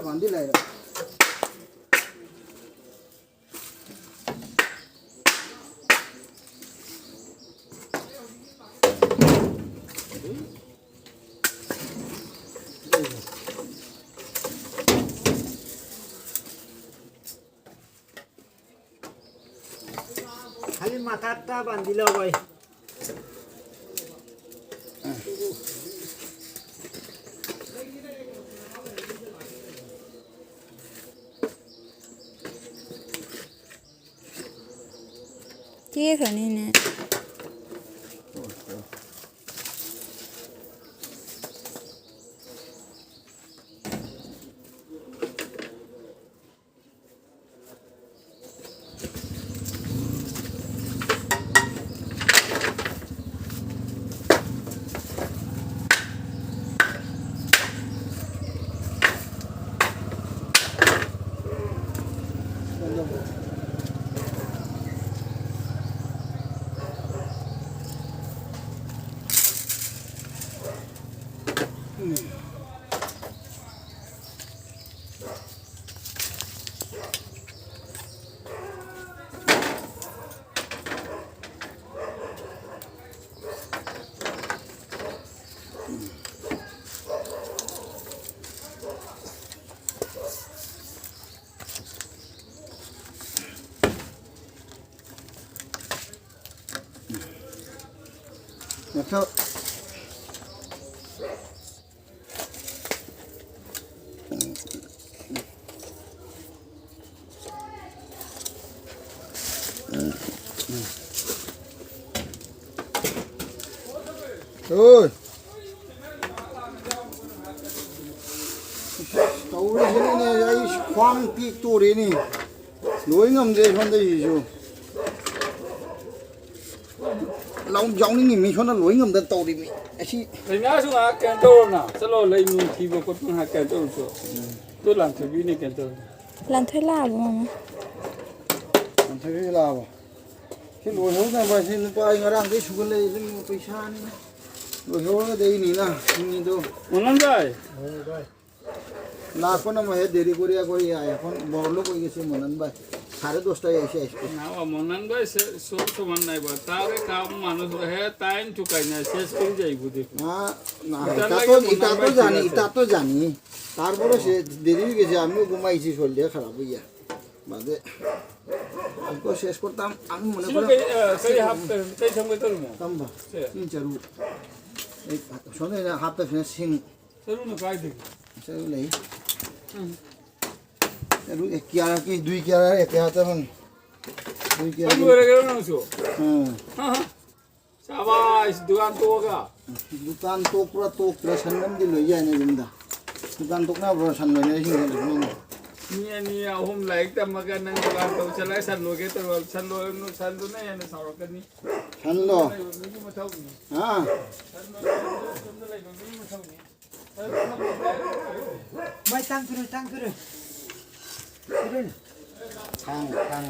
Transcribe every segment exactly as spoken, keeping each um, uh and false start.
ꯃꯥꯟꯗꯤ ꯂꯩꯔꯦ꯫ खाली माथा टा बांधी लो भाई। ꯆꯦꯈ꯭ꯔꯅꯤꯅꯦ꯫ ꯃꯊꯛ꯫ ꯑꯣꯏ꯫ ꯇꯧꯔꯤꯁꯤꯅꯅꯦ ꯑꯩ ꯈ꯭ꯋꯥꯡ ꯇꯦꯛꯇꯣꯔꯦꯅꯦ꯫ ꯂꯣꯏ ꯉꯝꯗ꯭ꯔꯦ ꯁꯣꯝꯗꯩꯁꯤꯁꯨ꯫ ꯂꯧ ꯌꯥꯎꯅꯤꯡꯉꯤꯃꯤ ꯁꯣꯝꯗ ꯂꯣꯏ ꯉꯝꯗ ꯇꯧꯔꯤꯃꯤ꯫ ꯑꯁꯤ ꯂꯩꯅꯥꯁꯨ ꯉꯥꯏꯍꯥꯛ ꯀꯩꯅꯣ ꯇꯧꯔꯣꯅ꯫ ꯆꯠꯂꯣ, ꯂꯩ ꯅꯨꯡ ꯊꯤꯕ ꯈꯣꯠꯄ ꯉꯥꯏꯍꯥꯛ ꯀꯩꯅꯣ ꯇꯧꯔꯁꯨ꯫ ꯇꯨ ꯂꯥꯟꯊꯣꯏꯕꯤꯅꯦ ꯀꯩꯅꯣ ꯇꯧꯔꯦ꯫ ꯂꯥꯟꯊꯣꯏ ꯂꯥꯛꯑꯕꯣ, ꯃꯥꯃ? ꯂꯥꯟꯊꯣꯏꯕꯤ ꯂꯥꯛꯑꯕꯣ? ꯁꯤ ꯂꯣꯏꯍꯧꯅꯕ ꯁꯤ ꯅꯨꯄꯥ ꯑꯩ ꯉꯔꯥꯡꯗꯩ ꯁꯨꯒꯠꯂꯛꯏ, ꯑꯗꯨꯝ ꯄꯩꯁꯥꯅꯤꯅ꯫ ꯂꯣꯏꯍꯧꯔꯒꯗꯤ ꯑꯩꯅꯤꯅ ꯁꯤꯅꯤꯗꯣ꯫ ꯃꯣꯅꯟ ꯚꯥꯏ꯫ ꯍꯣꯏ ꯚꯥꯏ꯫ লাখো না মহে দেরি করিয়া করিয়া এখন বড় লোক হয়ে গেছে মনন ভাই। সাড়ে দশটায় এসে আসবে। না, ও মনন ভাই সে সব সমান নাই বা। তারে কাম মানুষ হে টাইম চুকাই না, শেষ করে যাইব দেখো। না, না, এটার এটা লাগে তো, মনন এটা তো ভাই ঠিক জানি, আছে। এটা তো জানি। তারপরে সে দেরি হয়ে গেছে, আমিও ঘুমাইছি, শরীরটা খারাপ হইয়া। বাদে অল্প শেষ করতাম, আমি মনে করি। কই, আহ, কই হাফ প্যান্ট, কই সঙ্গে তোর মো? কাম্বা। সে। তিন চার উঠ। এই শোনে না, হাফ প্যান্ট সিং। সেরু না, কাই দেখি। সেরু নেই। হুম। সেরু এক কিয়ারা কি, দুই কিয়ারা এক হাতে এখন। দুই কিয়ারা। সেরু করে গেল না, উসো। হুম। হ্যাঁ, হ্যাঁ। সাবাস, দোকান তো হোগা। দোকান তো পুরা তো পুরা সঙ্গম দিল, ইয়া নেই জিন্দা। দোকান তো না পুরা সঙ্গম নেই, সিং নেই। নিয়ে, নিয়ে, আহুম লাইক তা মগা নং দোকান তো চলাই সান লোগে তো সান লো, সান লো না, এনে সারো কানি। সান লো। সান লো, সান লো, সান লো, সান লো, সান লো। হ্যাঁ। সান লো, সান লো, সান লো, সান লো। Mai tang kuru, tang kuru. Kuru. Tang, tang.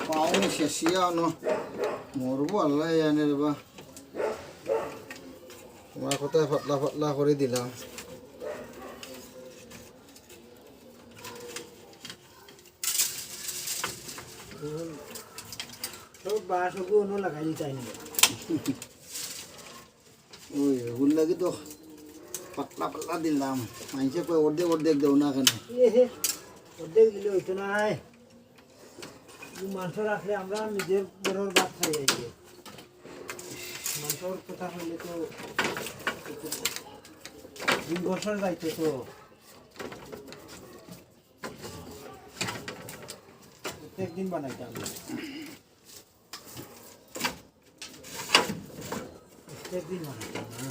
Pauni শেষিয়া অনো। মরবো আল্লাহ জানে রে বা। তোমার কথায় পাতলা পাতলা করে দিলাম। সব বাঁশ ওগুলো অন্য লাগাই দিতে হয়নি। ওই, ওগুলো লাগে তো পাতলা পাতলা দিলাম। মাইনষে কয় অর্ধেক অর্ধেক দেও না কেন? এ হে, অর্ধেক দিলে হইতো না। মাংস রাখলে আমরা নিজের ঘরের ভাত খাই এই যে। মাংসর কথা হইলে তো দুই বছর যাইতো তো। প্রত্যেক দিন বানাইতাম। প্রত্যেক দিন বানাইতাম না।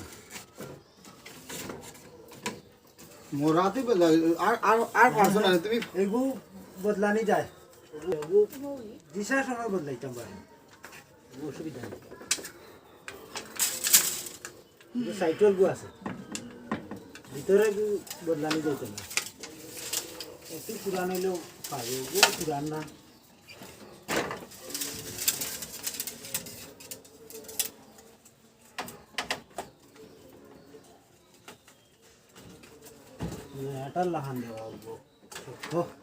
মোর রাতে বেলা আর, আর, আর পারছো না তুমি? এগু বদলানি যায়। এগু, এগু দিশা সময় বদলাইতাম পারে। এগু অসুবিধা নেই। কিন্তু সাইকেল গু আছে। ভিতরে গু বদলানি যাইতো না। একটু পুরান হইলেও পারে। এগু পুরান না। এটা লাহান দেওয়া অইবো। শক্ত।